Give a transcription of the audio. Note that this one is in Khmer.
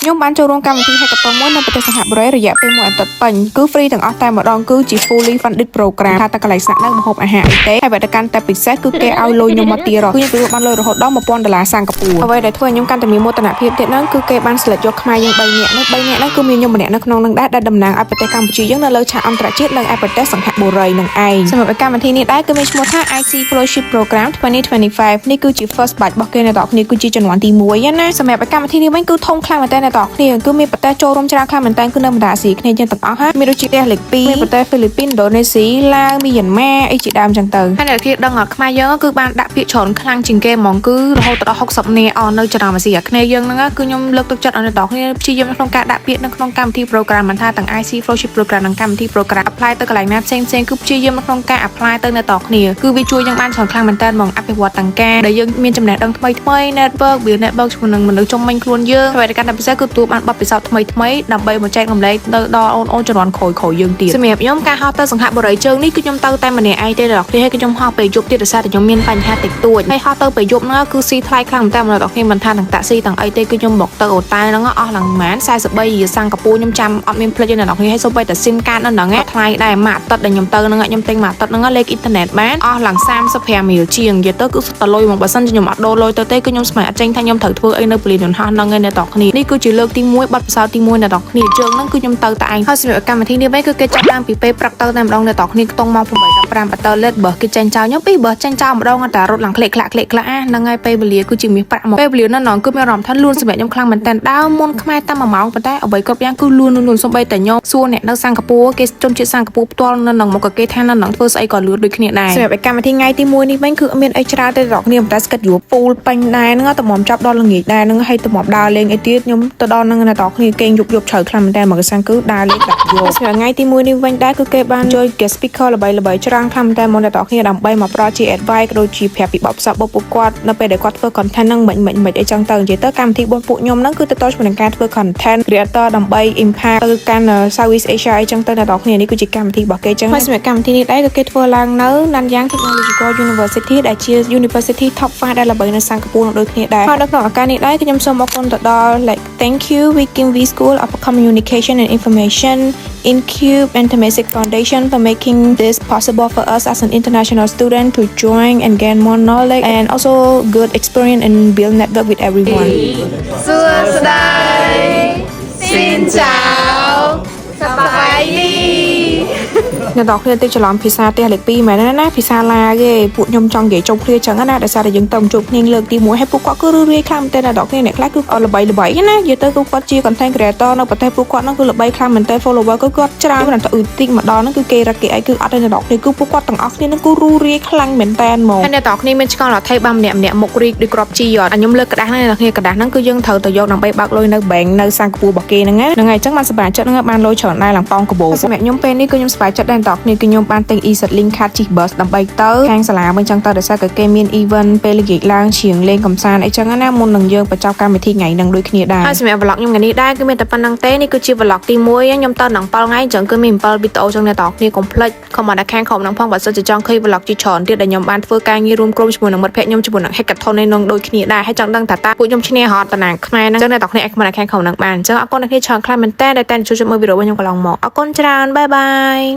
ខ្ញុំបានចូលរួមកម្មវិធី Hackathon មួយនៅប្រទេសសិង្ហបុរីរយៈពេលមួយអាទិត្យពេញគឺ free ទាំងអស់តែម្ដងគឺជា fully funded program ថាតែកន្លែងស្នាក់នៅម្ហូបអាហារអីទេហើយបើតែកាន់តែពិសេសគឺគេឲ្យលុយខ្ញុំមកទៀតគឺខ្ញុំទទួលបានលុយរហូតដល់1000ដុល្លារសិង្ហបុរីអ្វីដែលធ្វើឲ្យខ្ញុំកាន់តែមានមោទនភាពទៀតហ្នឹងគឺគេបាន select យកខ្មែរយើង3នាក់នោះ3នាក់ហ្នឹងគឺមានខ្ញុំម្នាក់នៅក្នុងហ្នឹងដែរដែលតំណាងឲ្យប្រទេសកម្ពុជាយើងនៅលើឆាកអន្តរជាតិនិងឯប្រទេសសិង្ហបុរីនឹងឯងសម្រាប់កម្មវិធីនេះដែរគឺមានឈ្មោះថា IC Fellowship Program 2025នេះគឺជា first batch របស់គេអ្នកទាំងអស់គ្នាគឺជាជំនាន់ទី1ណាសម្រាប់កម្មវិធីនេះវិញគឺធំខ្លាំងមែនតើអ្នកទាំងអស់គ្នាគឺមានប្រទេសចូលរួមច្រើនខ្លាំងមែនតើគឺនៅបណ្ដាអាស៊ីគ្នាយើងទាំងអស់ហាមានដូចជាផ្ទះលេខ2មានប្រទេសហ្វីលីពីនឥណ្ឌូនេស៊ីឡាវមីយ៉ាន់ម៉ាអីជាដើមចឹងទៅហើយអ្នកគេដឹងខ្មែរយើងគឺបានដាក់ពាក្យច្រើនខ្លាំងជាងគេហ្មងគឺរហូតដល់60នាក់អស់នៅចំណោមអាស៊ីអាគ្នេយ៍យើងហ្នឹងគឺខ្ញុំលើកទឹកចិត្តឲ្យអ្នកទាំងអស់គ្នាព្យាយាមក្នុងការដាក់ពាក្យនៅក្នុងកម្មវិធី program មិនថាទាំង IC Fellowship Program និងកម្មវិធី program apply ទៅកន្លែងណាផ្សេងផ្សេងគឺព្យាយាមនៅក្នុងការ apply ទៅអ្នកទាំងអស់គ្នាគឺវាជួយយើងបានច្រើនខ្លាំងមែនតើហ្មងអភិវឌ្ឍទាំងការដែលយើងមានចំណេះដឹងថ្មីថ្មី network វា network ជាមួយនឹងមនុស្សជុំវិញខ្លួនយើងហើយតែកាន់តែពិសេសគឺទទួលបានបទពិសោធន៍ថ្មីថ្មីដើម្បីមកចែករំលែកទៅដល់អូនអូនជំនាន់ក្រោយក្រោយយើងទៀតសម្រាប់ខ្ញុំការហោះទៅសិង្ហបុរីជើងនេះគឺខ្ញុំទៅតែម្នាក់ឯងទេដល់គ្នាហើយគឺខ្ញុំហោះពេលយប់ទៀតដោយសារតែខ្ញុំមានបញ្ហាតិចតួចហើយហោះទៅពេលយប់ហ្នឹងគឺស៊ីថ្លៃខ្លាំងមែនតើអ្នកទាំងគ្នាមិនថាទាំងតាក់ស៊ីទាំងអីទេគឺខ្ញុំមកទៅអូតែលហ្នឹងអស់ឡើងប្រហែល43រៀលសិង្ហបុរីខ្ញុំចាំអត់មានភ្លេចទេអ្នកទាំងគ្នាហើយសូម្បីតែ SIM card នៅហ្នឹងថ្លៃដែរមួយអាទិត្យដែលខ្ញុំទៅហ្នឹងខ្ញុំទិញមួយអាទិត្យហ្នឹងលេខអ៊ីនធឺណិតបានអស់ឡើង35រៀលជាងនិយាយទៅគឺសុទ្ធតែលុយហ្មងបើសិនជាខ្ញុំអត់ដូរលុយទៅទេគឺខ្ញុំស្មានអត់ចេញថាខ្ញុំត្រូវធ្វើអីនៅពលានយន្តហោះហ្នឹងឯងអ្នកទាំងគ្នានេះគឺជាលើកទី1បទពិសោធន៍ទី1អ្នកទាំងគ្នាជើងហ្នឹងគឺខ្ញុំទៅតែឯងហើយសម្រាប់កម្មវិធីនេះវិញគឺគេចាប់តាមពីពេលព្រឹកទៅតែម្ដងអ្នកទាំងគ្នាខ្ទង់ម៉ោង8:15បតលេតបើគេចេញចោលខ្ញុំពីបើចេញចោលម្ដងតែរត់ឡើងក្លេកក្លាក់ក្លេកក្លាក់ហ្នឹងហើយពេលវេលាគឺជាមាសប្រាក់មកពេលវេលានៅហ្នឹងគឺមានអារម្មណ៍ថាលួនសម្រាប់ខ្ញុំខ្លាំងមែនតើដើមមុនខ្មែរតាម1ម៉ោងប៉ុន្តែអ្វីគ្រប់យ៉ាងគឺលួនលួនសំបីតែខ្ញុំសួរអ្នកនៅសិង្ហបុរីគេជនជាតិសិង្ហបុរីផ្ទាល់នៅហ្នឹងមកក៏គេថានៅហ្នឹងធ្វើស្អីក៏លឿនដូចគ្នាដែរសម្រាប់កម្មវិធីថ្ងៃទី1នេះវិញគឺអត់មានអីច្រើនទេដល់គ្នាប៉ុន្តែschedule full ពេញដែរហ្នឹងតែមកចាប់ដល់ល្ងាចដែរហ្នឹងហើយតែមកដើរលេងអីទៀតខ្ញុំទៅដល់ហ្នឹងអ្នកទាំងគ្នាគេងយប់យប់ជ្រៅខ្លាំងមែនតើមកកសាំងគឺដើរលេងដាក់យកសម្រាប់ថ្ងៃទី1នេះវិញដែរគឺគេបានជួយ guest speaker ល្បីៗច្រើនខ្លាំងមែនតើមកអ្នកទាំងគ្នាដើម្បីមកផ្ដល់ជា advice ក៏ដូចជាប្រាប់ពីបទពិសោធន៍របស់ពួកគាត់នៅពេលដែលគាត់ធ្វើ content ហ្នឹងមិនមិនមិនអីចឹងទៅនិយាយទៅកម្មវិធីរបស់ពួកខ្ញុំហ្នឹងគឺទៅតជាមួយនឹងការធ្វើ content creator ដើម្បី impact ទៅកាន់ Southeast Asia អីចឹងទៅអ្នកទាំងគ្នានេះគឺជាកម្មវិធីរបស់គេចឹងហើយសម្រាប់កម្មវិធីនេះដែរគឺគេធ្វើឡើងនៅ Nanyang Technological University ដែលជា University Top 5ដែលល្បីនៅសិង្ហបុរីដូចគ្នាដែរហើយនៅក្នុងឱកាសនេះដែរខ្ញុំសូមអរគុណទៅដល់ like thank you Viking V School of Communication and Information, Incube and Temasek Foundation for making this possible for us as an international student to join and gain more knowledge and also good experience and build network with everyone. សួស្តី Xin chào សប្បាយดี អ្នកនរគ្នាតិចច្រឡំភាសាផ្ទះលេខ2មែនណាណាភាសាឡាគេពួកខ្ញុំចង់និយាយចុំគ្នាចឹងណាដោយសារតែយើងទៅជួបគ្នាលើកទី1ហើយពួកគាត់គឺរឿយៗខ្លាំងមែនទែនអ្នកនរគ្នាអ្នកខ្លះគឺល្បីល្បីណានិយាយទៅគឺគាត់ជា content creator នៅប្រទេសពួកគាត់ហ្នឹងគឺល្បីខ្លាំងមែនទែន follower គឺគាត់ច្រើនមិនតែអ៊ុយតិចមកដល់ហ្នឹងគឺគេរកគេអីគឺអត់ទេអ្នកនរគ្នាគឺពួកគាត់ទាំងអស់គ្នាហ្នឹងគឺរូរាយខ្លាំងមែនទែនហ្មងហើយអ្នកនរគ្នាមានឆ្ងល់អត់ថៃបានម្នាក់ម្នាក់មុខរីកដូចក្របជីអត់ខ្ញុំលើកក្រដាសហ្នឹងអ្នកនរគ្នាក្រដាសហ្នឹងគឺយើងត្រូវទៅយកដើម្បីបើកលុយនៅ bank នៅសិង្ហបុរីរបស់គេហ្នឹងណាហ្នឹងហើយអញ្ចឹងបានសប្បាយចិត្តហ្នឹងបានលុយច្រើនដែរឡើងប៉ោងកាបូបសម្រាប់ខ្ញុំពេលនេះគឺខ្ញុំសប្បាយចិត្តដែរអ្នកនរគ្នាគឺខ្ញុំបានទិញ EZ-Link card ជិះ bus ដើម្បីទៅខាងសាលាវិញចឹងទៅដោយសារតែគេមាន event ពេលល្ងាចឡើងច្រៀងលេងកំសាន្តអីចឹងណាមុននឹងយើងបញ្ចប់កម្មវិធីថ្ងៃហ្នឹងដូចគ្នាដែរហើយសម្រាប់ vlog ខ្ញុំថ្ងៃនេះដែរគឺមានតែប៉ុណ្្នឹងទេនេះគឺជា vlog ទី1ខ្ញុំទៅនឹង7ថ្ងៃអញ្ចឹងគឺមាន7វីដេអូចឹងអ្នកនរគ្នាកុំភ្លេច comment នៅខាងក្រោមហ្នឹងផងបើសិនជាចង់ឃើញ vlog ជាច្រើនទៀតដែលខ្ញុំបានធ្វើការងាររួមក្រុមជាមួយនឹងមិត្តភក្តិខ្ញុំជាមួយនឹង hackathon នេះនឹងដូចគ្នាដែរហើយចង់ដឹងថាតើពួកខ្ញុំឈ្នះហត់តំណាងខ្មែរហ្នឹងអញ្ចឹងអ្នកនរគ្នាអាច comment នៅខាងក្រោមហ្នឹងបានអញ្ចឹងអរគុណអ្នកគ្នាច្រើនខ្លាំងមែនតើដែលតែជួយមើលវីដេអូរបស់ខ្ញុំកន្លងមកអរគុណច្រើន bye bye.